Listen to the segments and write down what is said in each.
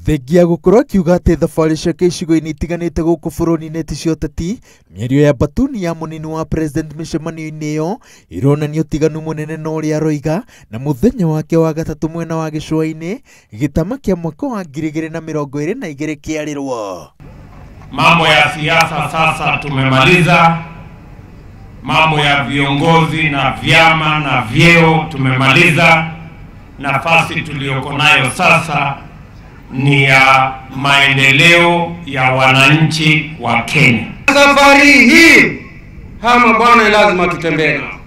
Thengia gũkorwo akiuga atĩ thabarĩ ciake icigo-inĩ itiganĩte gũkũ bũrũri-inĩ ti cia ũteti, mĩario ya Batuni ya mũnini wa president mĩcemanio-inĩ ĩyo ironania ũtiganu mũnene na ũrĩa aroiga na mũthenya wake wa gatatũ mwena wa gĩcũa-inĩ gĩtama kĩa mwaka wa 2022 kĩarĩrwo. Mambo ya siasa sasa tumemaliza, mambo ya viongozi na vyama na vyeo tumemaliza. Nafasi tuliyoko nayo sasa ni ya maendeleo ya wananchi wa Kenya. Safari hii hama bwana lazima tutembee nao.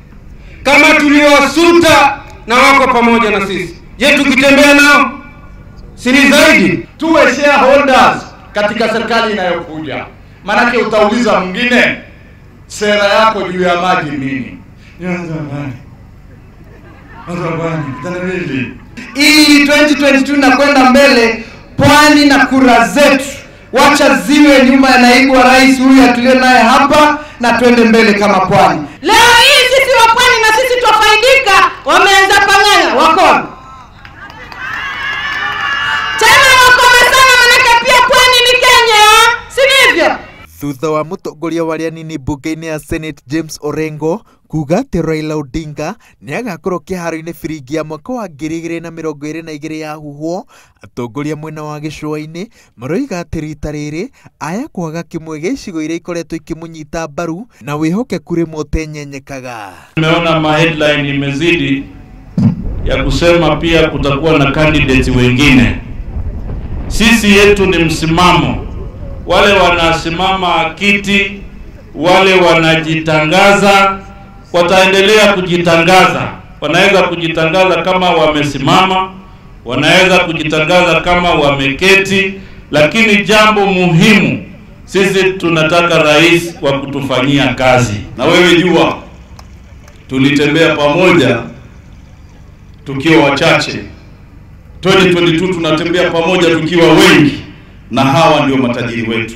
Kama tuliwasuta na wako pamoja na sisi, je, tukitembea nao si ni zaidi? Tuwe shareholders katika serikali inayokuja. Maanake utauliza mwingine sera yako juu ya maji nini? Ili 2022 na kwenda mbele, pwani na kura zetu wacha ziwe nyuma ya naibu wa rais huyu atulio naye hapa, na twende mbele kama pwani. Leo hii sisi wa pwani na sisi twafaidika, wameanza pangana wakome. Tena wakome sana, manake pia pwani ni Kenya, si ndivyo? Thutha wa mũtongoria wa arĩa anini mbunge-inĩ ya Senate James Orengo kuga atĩ Raila Odinga nĩagakorwo kĩharo-inĩ biringi ya mwaka wa 2022 yahuhwo, atongoria mwena wa gĩcũa-inĩ maroiga atĩ rita rĩrĩ aya kwaga kĩmwe gĩa icigo iria ikoretwo ikĩmũnyita mbaru na wĩhokeku rĩmwe ũtenyenyekaga. Tumeona ma headline imezidi ya kusema pia kutakuwa na candidates wengine. Sisi yetu ni msimamo. Wale wanasimama kiti, wale wanajitangaza, wataendelea kujitangaza. Wanaweza kujitangaza kama wamesimama, wanaweza kujitangaza kama wameketi, lakini jambo muhimu, sisi tunataka rais wa kutufanyia kazi. Na wewe jua, tulitembea pamoja tukiwa wachache. 2022 tunatembea pamoja tukiwa wengi, na hawa ndio matajiri wetu.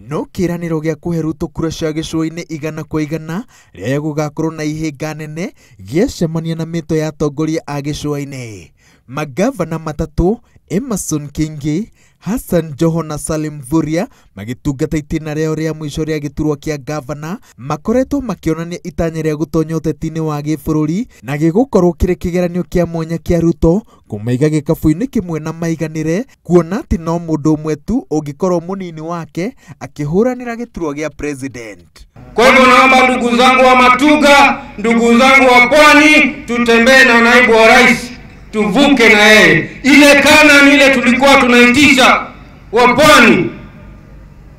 No kĩĩranĩro gĩa kũhe Ruto kura cia gĩcũa-inĩ 100 kwa 100 rĩrĩa gũgakorwo na ihĩnga nene gĩacemania na mĩto ya atongoria a gĩcũa-inĩ. Magavana matatũ Emerson Kingi, Hassan Joho na Salim Mvurya magĩtungata itĩna rĩao rĩa mũico rĩa gĩturwa kĩa gavana makoretwo makĩonania itanya rĩa gũtonya ũteti-inĩ wa gĩbũrũri na gĩgũkorwo kĩrĩ kĩgeranio kĩa mwanya kĩa Ruto kũmaiga gĩkabũ-inĩ kĩmwe na maiganĩre, kuona atĩ no mũndũ ũmwe tu ũngĩkorwo mũnini wake akĩhũranĩra gĩturwa gĩa president. Kwa hivyo naomba ndugu zangu wa Matuga, ndugu zangu wa Pwani, tutembee na naibu wa rais, tuvuke na yeye. Ile kana ile tulikuwa tunaitisha wa Pwani,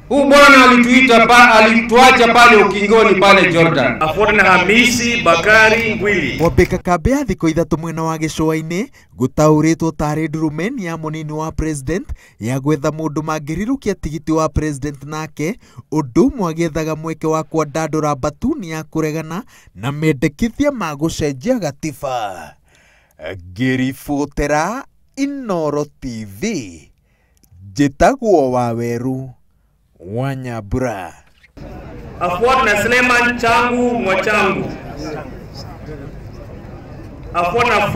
huu bwana alituita alituacha pale ukingoni pale Jordan. Afuatana Hamisi Bakari Ngwili. Mwambĩka kambĩ ya thikũ ithatũ mwena wa gĩcũa-inĩ gũtaũrĩtwo tarĩ ndurumeni ya mũnini wa president ya gwetha mũndũ mangĩrirũkia tigiti wa president nake, ũndũ ũmwe agĩethaga mweke wa kwandandũra Batuni ya kũregana na mendekithia ma gũcenjia gatiba. Ngĩribotera Inooro TV, njĩtagwo Waweru wa Nyambura. Afuatana na Suleiman Changu Mwachangu. Afuatana